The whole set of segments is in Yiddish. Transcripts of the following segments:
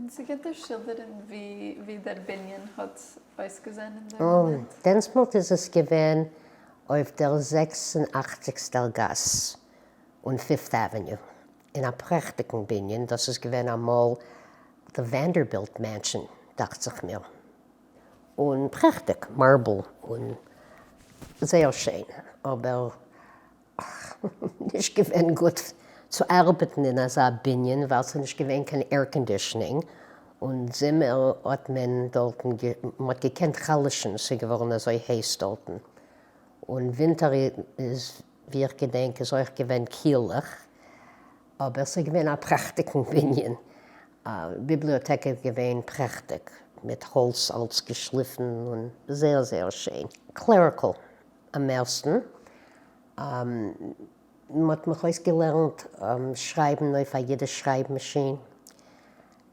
און צו קענט איר שילדערן ווי דער בנין האט אויסגעזען אין דער מאמענט? דענסמאלט איז עס געווען אויף דער זעקס און אכציגסטער גאס און Fifth Avenue, אין א פרעכטיגן בנין, דאס איז געווען אמאל די Vanderbilt Mansion דאכט זיך מיר, און פרעכטיג, marble און זייער שיין, אבער נישט געווען גוט צו ארבעטן אין אזא בנין ווייל ס'איז נישט געווען קיין air conditioning, און זומער האט מען דארטן, מ'האט געקענט חלש'ן, ס'איז געווארן אזוי הייס דארטן, און ווינטער איז ווי איך געדענק איז אויך געווען קילעך, אבער ס'איז געווען א פרעכטיגן בנין, ביבליאטעק איז געווען פרעכטיג, מיט האלץ אלץ געשליפן און זייער זייער שיין, clerical אממערסטן, מ'האט מיך אויסגעלערנט שרייבן אויף א אידיש שרייב מאשין,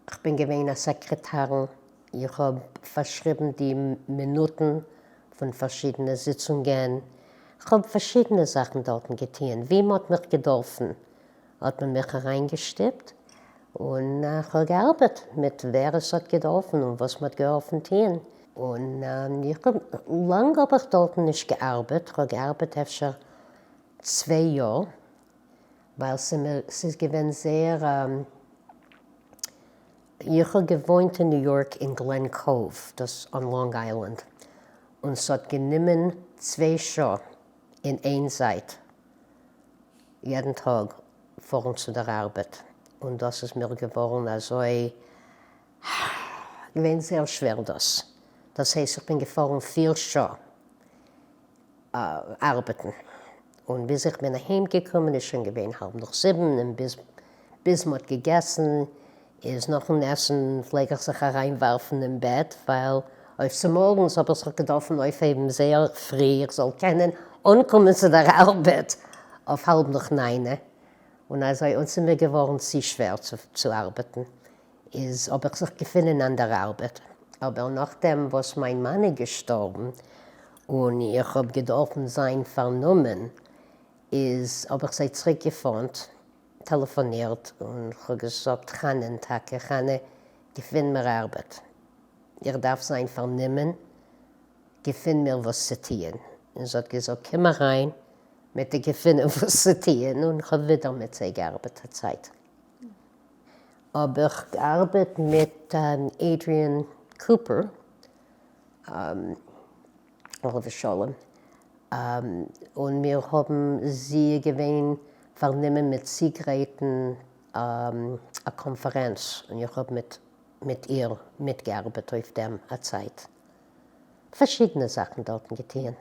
כ'בין געווען א סעקרעטארין, איך האב פארשריבן די מינוטן פון פארשידענע זיצונגען, כ'האב פארשידענע זאכן דארטן געטוען, ווי מ'האט מיך געדארפן האט מען מיך אריינגעשטופט, און כ'האב געארבעט מיט ווער עס האט געדארפן און וואס מ'האט געדארפן טוען, און איך האב, לאנג האב איך דארטן נישט געארבעט, כ'האב געארבעט אפשר צוויי יאר, ווייל ס'איז געווען זייער, איך האב געוואוינט אין ניו יארק אין גלען קאוו, דאס on Long Island, און ס'האט גענומען צוויי שעה אין איין זייט יעדן טאג פארן צו דער ארבעט, און דאס איז מיר געווארן אזוי געווען זייער שווער דאס, דאס הייסט איך בין געפארן פיר שעה ארבעטן, און ביז איך בין אהיים געקומען איז שוין געווען האלב נאך זיבן, און ביז ביז מ'האט געגעסן איז נאכן עסן פלעג איך זיך אריין ווארפן אין בעט, ווייל אויף צומארגנס האב איך זיך געדארפן אויפהייבן זייער פרי איך זאל קענען אנקומען צו דער ארבעט אויף האלב נאך ניינע, און אזוי און ס'איז מיר געווארן צו שווער צו ארבעטן, איז האב איך זיך געפונען אנדער ארבעט, אבער נאכדעם וואס מיין מאן איז געשטארבן און איך האב געדארפן זיין פארנומען איז האב איך זיי צוריק געפאונט, טעלעפאנירט, און כ'האב געזאגט חנה'ן טאקע, חנה געפין מיר ארבעט, איך דארף זיין פארנומען, געפין מיר וואס צו טוען, און זי האט געזאגט קום אריין מ'עט דיר געפינען וואס צו טוען, און כ'האב ווידער מיט זיי געארבעט א צייט. האב איך געארבעט מיט עדריען קופער עליו השלום, און מיר האבן זי געווען פארנומען מיט צוגרייטן א קאנפערענץ, און איך האב מיט איר מיטגעארבעט אויף דעם א צייט. פארשידענע זאכן דארטן געטוען.